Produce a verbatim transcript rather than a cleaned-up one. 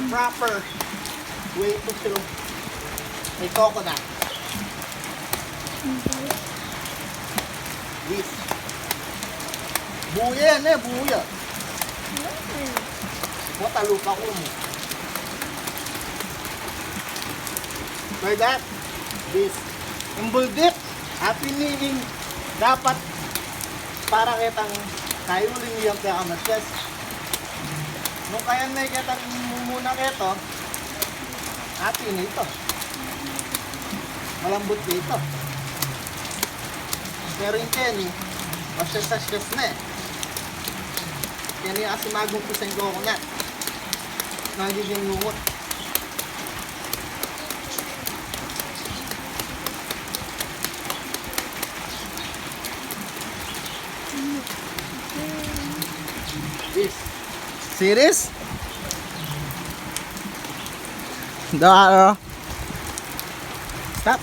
Proper way to throw a coconut. This. Buya yan e, buya. Matalupa ko mu. Try that. This. Ang buldip. Atin ini ing dapat para ketang kayuling yang pekamatkas. Nung kayan na ketang mumuna keto, atin ini ito. Malambut na ito. Pero ing keni, masyasaskas na e. Keni asin maging pisang coconut. Magiging lungut. This. See this? The, uh, stop.